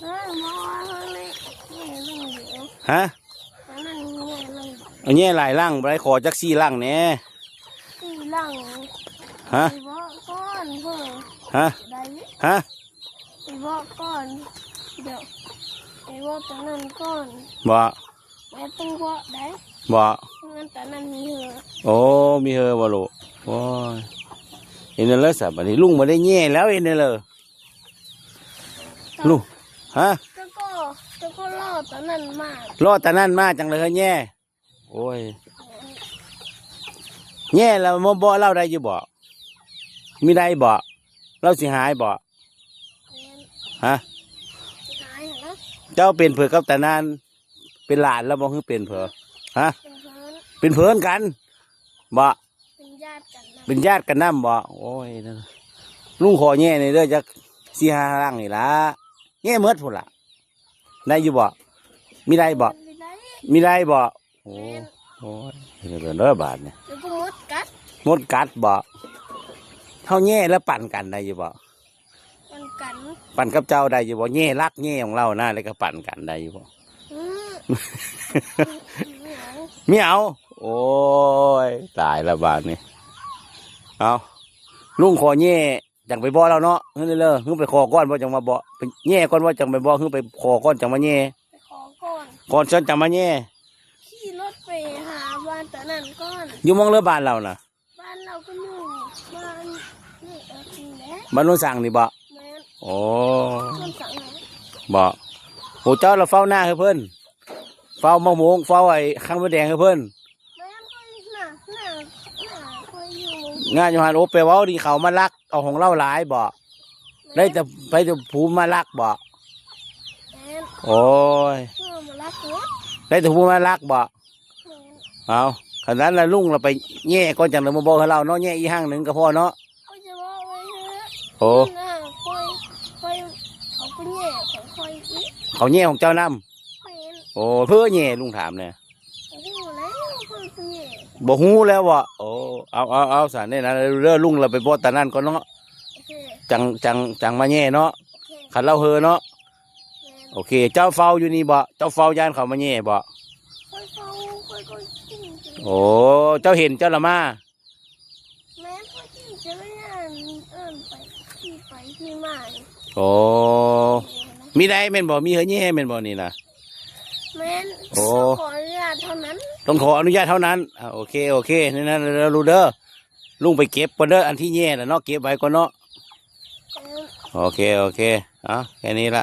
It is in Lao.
ເອີ ບໍ່ວ່າເຮົາເລີຍແຍ່ລົງຢູ່ ຮະ? ອັນນັ້ນແຍ່ລົງ ເອົາແຍ່ຫຼາຍຫຼັງບໍ່ໄດ້ ຂໍຈັກສີ່ຫຼັງແດ່ ສີ່ຫຼັງ ຮະ? ໄປເວາະກ່ອນເພິ່ນ ຮະ? ໄດ້ ຮະ? ໄປເວາະກ່ອນ ດຽວໄປເວາະຕົວນັ້ນກ່ອນ ບໍ່? ແມ່ນຕ້ອງເວາະໄດ້ ບໍ່? ເຮືອນຕົວນັ້ນມີເຫີ ໂອ້ ມີເຫີບໍ່ລູກ? ໂອ້ຍ ເຮັດແນວໃດສະບາດນີ້ ລຸງບໍ່ໄດ້ແຍ່ແລ້ວ ເຮັດແນວໃດ? ລຸງ ຮະ? ເຈົ້າກໍ ເຈົ້າກໍລໍຕົວນັ້ນມາ ລໍຕົວນັ້ນມາຈັ່ງເລີຍແຍ່ ໂອ້ຍ ແຍ່ແລ້ວມາເບາະລາວໄດ້ຢູ່ບໍ່? ມີໄດ້ບໍ່? ລາວຊິຫາຍບໍ່? ແມ່ນ ຮະ? ຊິຫາຍຫັ້ນນະ ເຈົ້າເປັນເຜີກັບຕານານ ເປັນຫຼານລາວບໍ່ ຫຼືເປັນເຜີ? ຮະ? ເປັນເພິ່ນ ເປັນເພິ່ນກັນບໍ່? ເປັນຍາດກັນນຳ ເປັນຍາດກັນນຳບໍ່? ໂອ້ຍ ລຸງຂໍແຍ່ແດ່ເດີ ຈັກສີ່ຫ້າຫຼັງນີ້ລະ ແຍ່ໝົດພຸ້ນລະ ໄດ້ຢູ່ບໍ່? ມີໄດ້ບໍ່? ມີໄດ້ ມີໄດ້ບໍ່? ໂອ້ ແມ່ນ ໂອ້ຍ ເປັນເດີບາດນີ້ ດຽວກໍມົດກັດ ມົດກັດບໍ່? ເຮົາແຍ່ແລ້ວປັນກັນໄດ້ຢູ່ບໍ່? ປັນກັນ ປັນກັບເຈົ້າໄດ້ຢູ່ບໍ່? ແຍ່ລັກແຍ່ຂອງລາວນະ ແລ້ວກໍປັນກັນໄດ້ຢູ່ບໍ່? ອື ມີເອົາ ໂອ້ຍ ຕາຍລະບາດນີ້ ເອົາ ລຸງຂໍແຍ່ ຈັ່ງໄປເບາະລາວເນາະ ເຮີເລີ ເຮີໄປຂໍກ່ອນບໍ່ ຈັ່ງມາເບາະ ໄປແຍ່ກ່ອນບໍ່ ຈັ່ງໄປເບາະ ເຮີໄປຂໍກ່ອນ ຈັ່ງມາແຍ່ ໄປຂໍກ່ອນ ກ່ອນຊັ້ນຈັ່ງມາແຍ່ ຂີ່ລົດໄປຫາບ້ານຕານັ້ນກ່ອນ ຢູ່ໝ່ອງເລີ ບ້ານລາວນະ? ບ້ານລາວກໍຢູ່ບ້ານນີ້ ເອີ ນີ້ແຫຼະ ບ້ານໂນນສັງນີ້ບໍ່? ແມ່ນ ໂອ້ ໂນນສັງນີ້ບໍ່? ໂອ້ ເຈົ້າລະເຝົ້ານາໃຫ້ເພິ່ນ ເຝົ້າມະມ່ວງ ເຝົ້າໄອ້ໄຂ່ມົດແດງໃຫ້ເພິ່ນ ແມ່ນ ຂ້ອຍນາ ນາ ນາຂ້ອຍຢູ່ ນາຢູ່ຫັ້ນ ໂອ້ ແປວ່ານີ້ເຂົາມາລັກເອົາຂອງລາວຫຼາຍບໍ່? ແມ່ນ ໄດ້ແຕ່ ໄປແຕ່ຜູ້ມາລັກບໍ່? ແມ່ນ ໂອ້ຍ ເຂົາມາລັກເບິດ ໄດ້ແຕ່ຜູ້ມາລັກບໍ່? ແມ່ນ ເອົາ ຄັນນັ້ນລະລຸງລະໄປແຍ່ກ່ອນ ຈັ່ງໄດ້ມາບອກໃຫ້ລາວເນາະ ແຍ່ອີກຄັ້ງໜຶ່ງກໍພໍເນາະ ຂ້ອຍຈະບອກໄວ້ເດີ ໂອ້ ນາ ຂ້ອຍ ຂ້ອຍ ເຂົາກໍແຍ່ຂອງຂ້ອຍອີກ ເຂົາແຍ່ຂອງເຈົ້ານຳ ແມ່ນ ໂອ້ ເພິ່ນແຍ່ ລຸງຖາມແດ່ ບໍ່ຮູ້ແລ້ວ ເພິ່ນກໍແຍ່ ບໍ່ຮູ້ແລ້ວບໍ່? ໂອ້ ເອົາ ເອົາ ເອົາ ຊັ້ນນີ້ນະເດີ ລຸງລະໄປບອກຕານັ້ນກ່ອນເນາະ ໂອເຄ ຈັ່ງ ຈັ່ງ ຈັ່ງມາແຍ່ເນາະ ໂອເຄ ຄັນລາວເຫີເນາະ ແມ່ນ ໂອເຄ ເຈົ້າເຝົ້າຢູ່ນີ້ບໍ່? ເຈົ້າເຝົ້າຢ້ານເຂົາມາແຍ່ບໍ່? ຂ້ອຍເຝົ້າ ຂ້ອຍກໍກິນ ໂອ້ ເຈົ້າເຫັນເຈົ້າລະມາ ແມ່ນ ຂ້ອຍຂີ່ຈັກກະຍານ ເອີ້ນໄປ ຂີ່ໄປຂີ່ມາ ໂອ້ ມີໄດ້ແມ່ນບໍ່? ມີເຮີແຍ່ແມ່ນບໍ່ນີ້ນະ? ແມ່ນ ໂອ້ ຕ້ອງຂໍອະນຸຍາດເທົ່ານັ້ນ ຕ້ອງຂໍອະນຸຍາດເທົ່ານັ້ນ ອ່າ ໂອເຄ ໂອເຄ ນັ້ນ ເດີ ລຸງເດີ ລຸງໄປເກັບກ່ອນເດີ ອັນທີ່ແຍ່ນະເນາະ ເກັບໄວ້ກ່ອນເນາະ ເອີ ໂອເຄ ໂອເຄ ເອົາ ແຄ່ນີ້ລະ